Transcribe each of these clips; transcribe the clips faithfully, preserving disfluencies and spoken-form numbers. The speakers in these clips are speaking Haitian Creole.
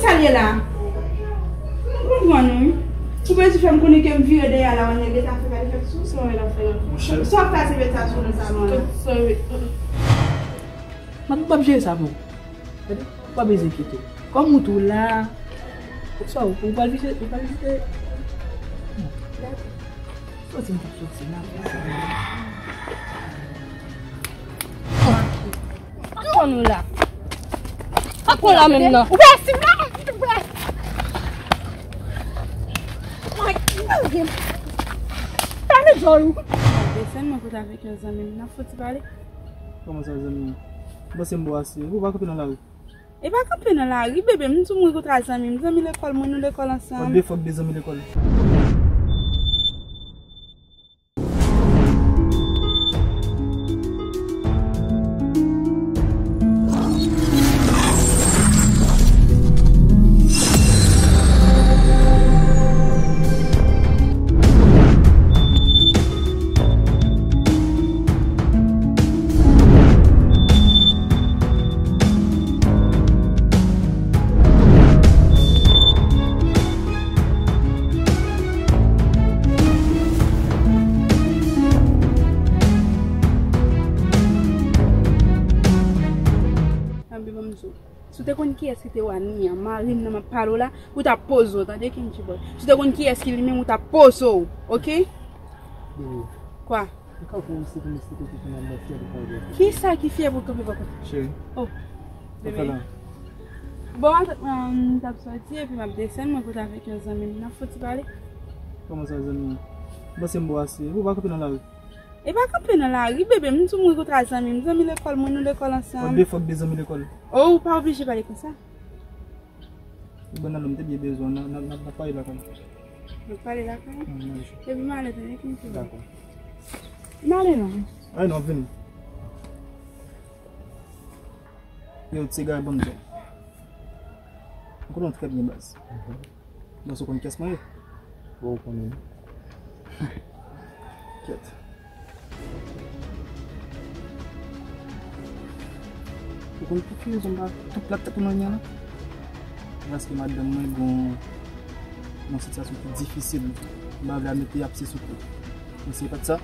Sa l ye la? M konprann ou, wi. Ou bezwen fè m konnen ke m vire dèyè la, w al rete afè pale fèt sou. Sa w wè l ap fè la? Monchè. Sa w ap fè a se fèt sa sou nou sa, mwen la. Sorry. M ap, m ap jere sa pou ou. Tande? Ou pa bezwen enkyete w. Kòm ou tou la, ou sa, ou pral vizite, ou pral vizite. Soti m t ap soti la. Konn ou la. Pa pran la menm nan. Ou pa si mwen. Pale djòl ou. Desann mwen kote avèk yon zanmi m, n ap fouti pale. Kòman sa zanmi w? Ou panse m bo ase? Ou pa kanpe nan lari. E pa kanpe nan lari, bebe, m di w m renkontre a zanmi m, zanmi lekòl mwen, nou lekòl ansanm. What the fuck de zanmi lekòl? Anben, ban m di w. Si w te konn kiyès ki te Wania, mari m nan m ap pale w la, ou t ap poze w, tande, Kenji Boy. Si w te konn kiyès ki li menm, ou t ap poze w, oke? Bebe. Kwa? Ou ka fè yon sèten mistake ki fè m ap fè l pou ou. Kisa ki fè pou kanpe bò kote? Cheri. Oh. Sa fè la. Bon, m t ap soti epi m ap desann, mwen kote avèk yon zanmi m, n ap fouti pale. Kòman sa zanmi? Ou panse m bo ase? Ou pa kanpe nan lari. E pa kanpe nan lari, bebe, m di w m renkontre a zanmi m, zanmi lekòl mwen, nou lekòl ansanm. What the fuck de zanmi lekòl? Oh, ou pa oblije pale konsa. Bon, nan, m te byen bezwen, n a, n a, n a, n a pale lakay. N a pale lakay? Mm, manje. Epi m ale tande, Kenji. Dakò. M ale non. Ay non, vini. Yo, ti gay, ban m di w. M konnen w trè byen, baz. Mhm. Bon, si w konn kiyès mwen ye? Bon, ou konnen. Kèt. Ou konn pou ki rezon m pa tou plat tèt ou nan nya la? Paske madanm mwen gon yon sitiyasyon ki difisil. M pa vle al mete apse sou kou. Men si se pa t sa,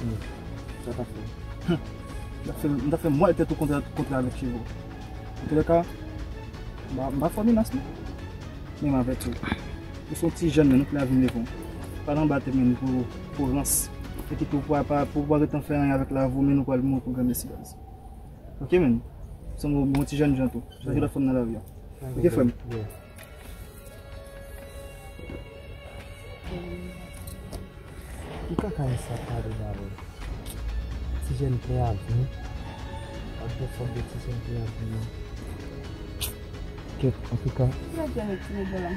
hmm, sa t ap fè. Hmm. M t ap fè, m t ap fè mwèl tèt ou kontre, kontre avèk cheve w. Antoulèka, m pa, m pa fò menas non. Men m avèti w. Ou se yon ti jèn, men nou pral vin leve w. Pa nan batè men pou, pou rans. Epi tou pou pa, pou pa ret an fè anyen avèk lavi w, men nou pral mouri pou granmesi baz. Oke, men. Se yon bon ti jèn jan tou. Sa ki lòt fanm nan lari a. Oke, frè m. Ki kaka e sa pale la menm? Ti jèn plen avni. What the fuck de ti jèn plen avni menm? Kèt, antouka. Ki lè jèn ti nèg la?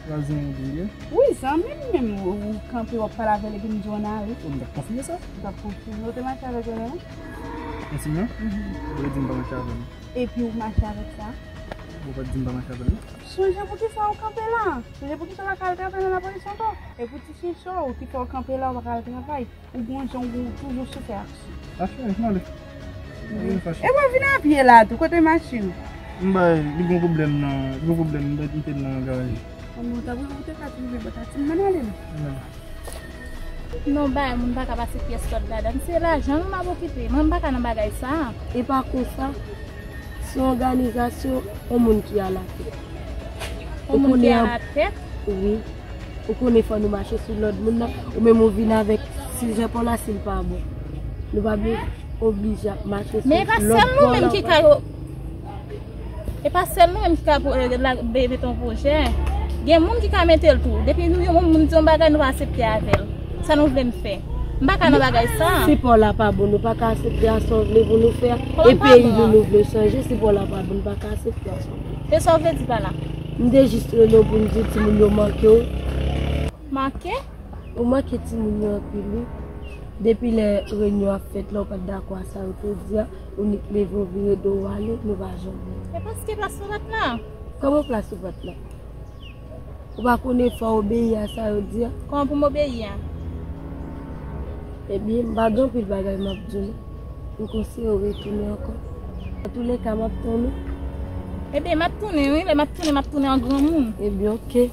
Vwazen an tou ye? Wi, zanmi m menm, ou, ou kanpe, w ap pale avè l epi m di w ann ale. Ou m t ap konfime sa? Ou t ap konfime, ou te mache avèk l menm? Konfime? Mhm. Ou vle di m pa mache avè l? Epi ou mache avèk sa? Ou pa t di m pa mache avè l non? Sonje poukisa ou kanpe la. Sonje poukisa w pa ka al travay nan lapolis ankò. E pou ti chen cho w ki fè w kanpe la, ou pa ka al travay. Ou gon jan ou toujou sou fè aksyon. Aksyon, m ale. M vin fache. E mwen vin a pye la tou, kote machin ou? M bay, li gon pwoblèm nan, li gon pwoblèm, m bay kite l nan garaj. Bon, ta pou ou te ka twouve bò ta ti m, m ann ale non. M ale. Non, bay, moun pa ka pase pyès lòd ladan. Se lajan nou m ap okipe. Mwen, m pa ka nan bagay sa. E pa konsa. Se yon òganizasyon, yon moun ki alatèt. Yon moun ki alatèt? Wi. Ou konnen fò nou mache sou lòd moun nan. Ou menm ou vin avèk sizè pa w la si l pa bon. Nou pa byen oblije ap mache sou lòd pa w la. Men e pa sèl nou menm ki ka yo. E pa sèl nou menm ki ka po-, eh, la, be-, mete yon pwojè. Gen moun ki ka mete l tou. Depi nou, yon moun di yon bagay, nou pa aksepte avè l. Sa nou vle n fè? M pa ka nan bagay sa. Si pa w la pa bon, nou pa ka aksepte a sa w vle pou nou fè a. E peyi nou, nou vle chanje, si pa w la pa bon, nou pa ka aksepte a sa w vle. E sa w vle di pa la? M te jis rele w pou m di timoun yo manke w. Manke? Ou manke timoun yo anpil, wi. Depi lè reyinyon ap fèt la, ou pa t dakò a sa yo te di a, ou nik leve, ou vire do w ale, nou pa janm wè w. E paske plas ou pa t la. Kòman plas ou pa t la? Ou pa konnen fò w obeyi a sa yo di a? Kòman pou m obeyi a? Ebyen, m pa gen anpil bagay m ap di w non. M konseye w retounen ankò. Antoulèka, m ap tann ou. Ebyen, m ap tounen, wi. Lè m ap tounen, m ap tounen an granmoun. Ebyen, oke.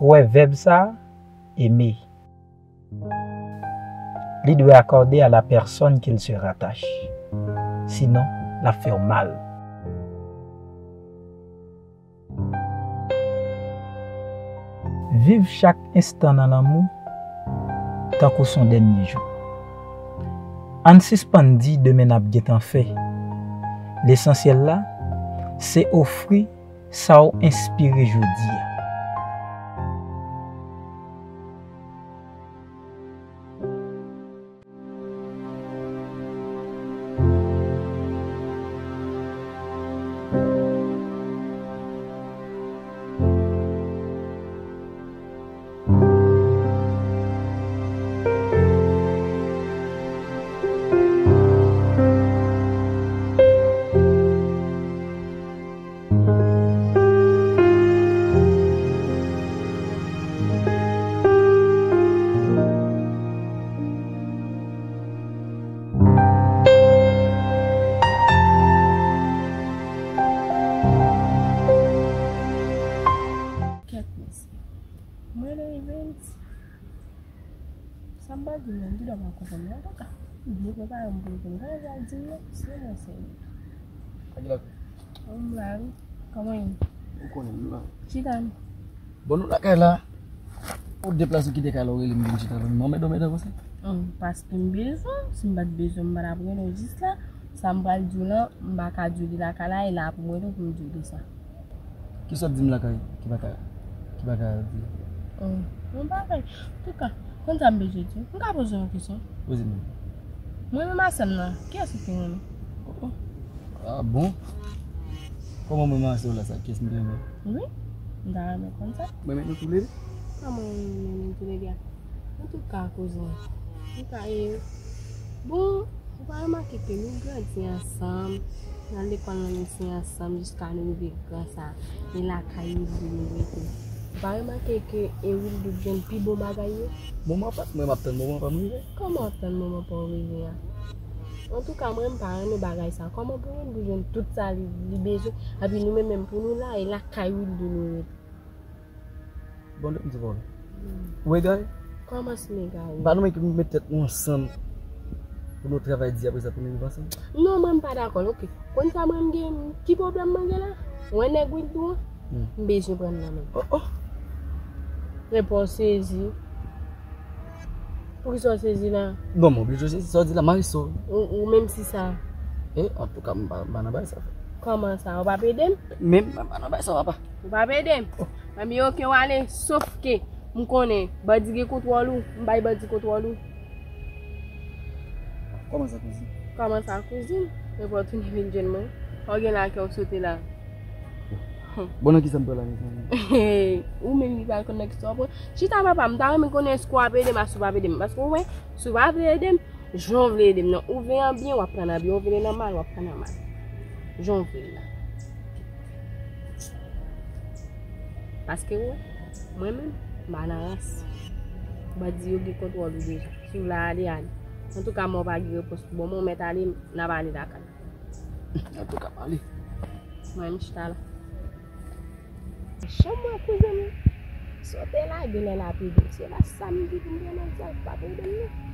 Ou wè vèb sa a, aimer. Li dwe akòde à la personne qu'il se rattache. Sinon, l ap fè w mal. Viv chak enstan nan lanmou tankou s on dènye jou. Ann sispann di demen n ap gentan fè. Lesansyèl la, se ofri sa w enspire jodi a. Kèt mesye. Mwen nan event. Sa m pral di menm, kidon pa konprann mwen. Antouka, m byen prepare m pou event. Sa m pral di yo, se mwen sèl. Sa ki la? M la wi. Kòman ye? Ou konnen m la. Chita m. Bon, nou lakay la. Ou deplase, ou kite kay la, ou rele m vin chita la. M anmède w, mède konsa. Hum, paske m bezwen w. Si m pa t bezwen, m pa t ap rele w jis la. Sa m pral di w lan, m pa ka di w li lakay la, e la pou m rele w pou m di w de sa. Kisa w ap di m lakay ki pa ka, ki pa ka di? Hum, yon bagay. Antouka, konn sa m bezwen di w? M ka poze w yon kesyon? Poze m. Mwen menm a sè m nan, kiyès ou pi renmen? Oh, oh. Ah bon? Kòman mwen menm a sè w la, sa kiyès m pi renmen? Wi, m ta renmen konn sa. Mwen renmen nou toulede? Kòman mwen renmen nou toulede a? Antouka, kouzen, antouka, e, bon, ou pa remake ke nou grandi ansanm, nan lekòl nan nou se ansanm jiska nou rive gran sa, e lakay Wildo nou rete. Ou pa remake ke e Wildo k jwenn pi bon bagay yo? Moman pa m, mwen m ap tann moman pa m rive. Kòman w ap tann moman pa w rive a? Antouka, mwen m pa renmen bagay sa. Kòman pou Wildo jwenn tout sa li, li bezwen, epi nou menm menm pou nou la, e lakay Wildo nou rete? Bon, m di pa w. Ou egare? Kòman si m egare? M pa nou menm ki met tèt nou ansanm pou nou travay di apre sa pou nou viv ansanm? Non, mwen m pa dakò l, oke. Konn sa mwen m gen, ki pwoblèm mwen gen la? Wè nèg Wildo an, m bezwen pran l nan men l. Oh, oh. Epi w sezi. Poukisa w sezi la? Non, mwen oblije sezi. Sa w di la, Marisol. Ou, ou menm si sa. E, antouka, m pa, m pa nan bagay sa. Kòman sa? Ou p ap ede m? Menm, m pa nan bagay sa, papa. Ou p ap ede m? Oh. Ebyen, oke, w ale, sof ke m konnen bandi gen kontwòl ou, m bay bandi kontwòl ou. Kòman sa, kouzin? Kòman sa, kouzin? Epi w tounen vin jwenn mwen. Ou gen la kè w sote la. Bon, nan kisa m pral la, mezanmi? Ou menm ki pral konn nan kisa w pran. Chita, papa, m ta renmen konnen èske w ap ede m, èske w p ap ede m. Paske w wè, si w pa vle ede m, jan w vle ede m nan. Ou vle an byen, w ap pran nan byen. Ou vle nan mal, w ap pran nan mal. Jan w vle l la. Paske w wè, mwen menm, m pa nan rans. Bandi yo gen kontwòl ou deja. Si w vle ale, ale. Antouka, mwen w pa gen repons pou bon, mwen w mèt ale, n ap ale lakay. Antouka, m ale. Mwen, m chita la. Chanm mwen, kouzin m. Sote lage lè l ap ede m. Se pa sa m di pou m pran nan zak, pa ede m non.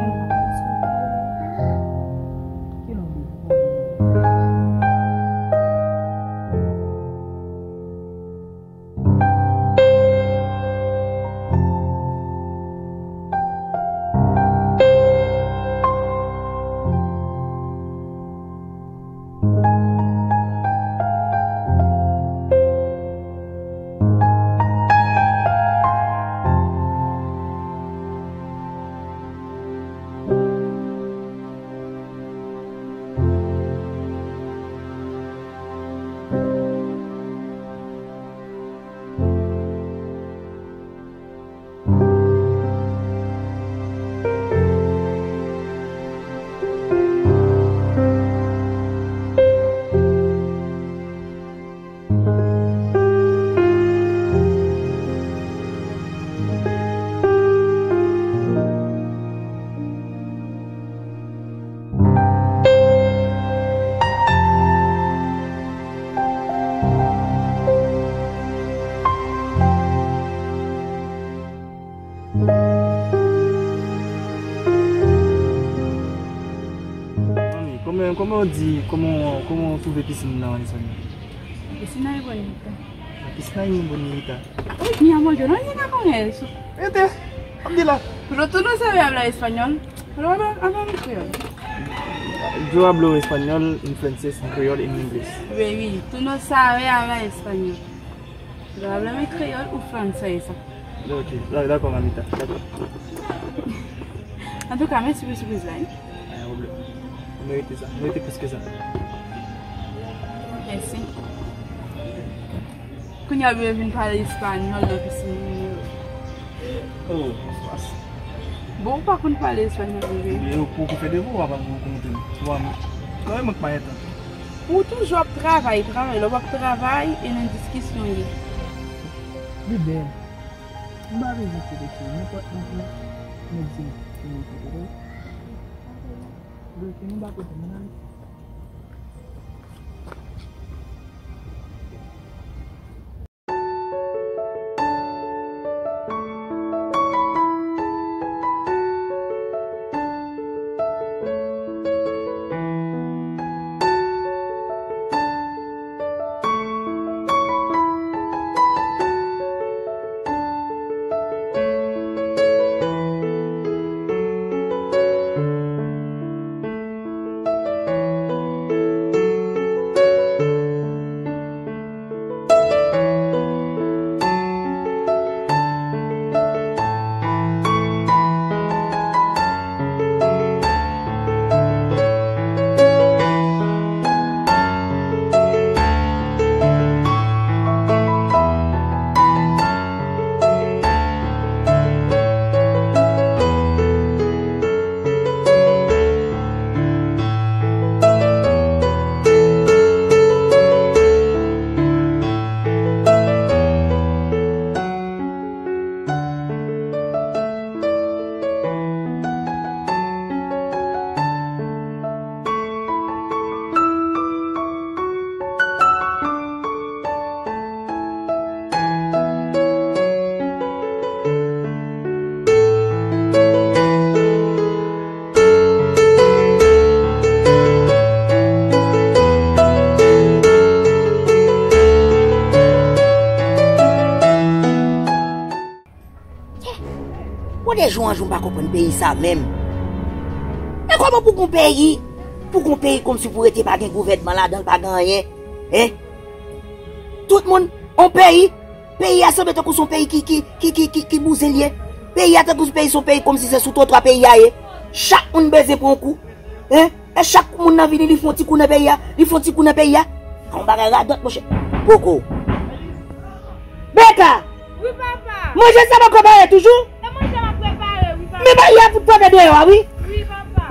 konn pa. Ki non? Manmi, kòman, kòman w di, kòman, kòman w twouve pisin nan an espanyòl? Piscina es bonita. La piscina es muy bonita. Uy, mi amor, yo no llegué con eso. Vete, Abdila. Pero tú no sabes hablar español. Pero habla, habla en creole. Yo hablo español, en francés, en creole, en inglés. Baby, tú no sabes hablar español. Pero háblame en creole o francés. Ok, da- dakò, mamita, dakò. Antouka, mèsi pou sipriz la, wi. Pa gen pwoblèm. Ou merite sa. Ou merite plis ke sa. Mèsi. Kounye a, ou vin pale espanyòl nan pisin mwen yo. Oh, mas. Bon, ou pa konn pale espanyòl, bebe. Yo poko fè devwa, w ap al konn konn. Ou ap. Kòman mwen k pa entan? Ou toujou ap travay, travay. Lè w ap travay, e nan diskisyon ye. Bebe, m pa bezwen kote sou nenpòt nèg la. Mwen di m pou mwen kote, ok? Bloke nou ba kote moun ale. E jou an jou m pa konprann peyi sa menm. E kòman pou gon peyi? Pou gon peyi kòmsi pou rete pa gen gouvènman ladan l, pa gen anyen. Hein? Tout moun, on peyi, peyi a sanble tankou se on peyi ki, ki, ki, ki, ki, ki bouzen l ye. Peyi a tankou se peyi, se on peyi kòmsi se sou twotwa peyi a ye. Chak moun bezwen pran kou. Hein? E chak moun nan vini, li fè on ti kou nan peyi a, li fè on ti kou nan peyi a. A on bagay radòt, monchè. Poko. Beka! Wi, papa. Manje sa poko pare toujou? E manje m ap prepare, wi, papa. Men bagay a fout frape deyò a, wi. Wi, papa.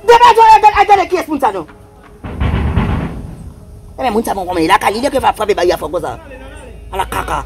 Degaje w, al gade, al gade kiyès moun sa non. E men moun sa bon kòman li lakay li, li ke va frape bagay a fò konsa. Ala kaka.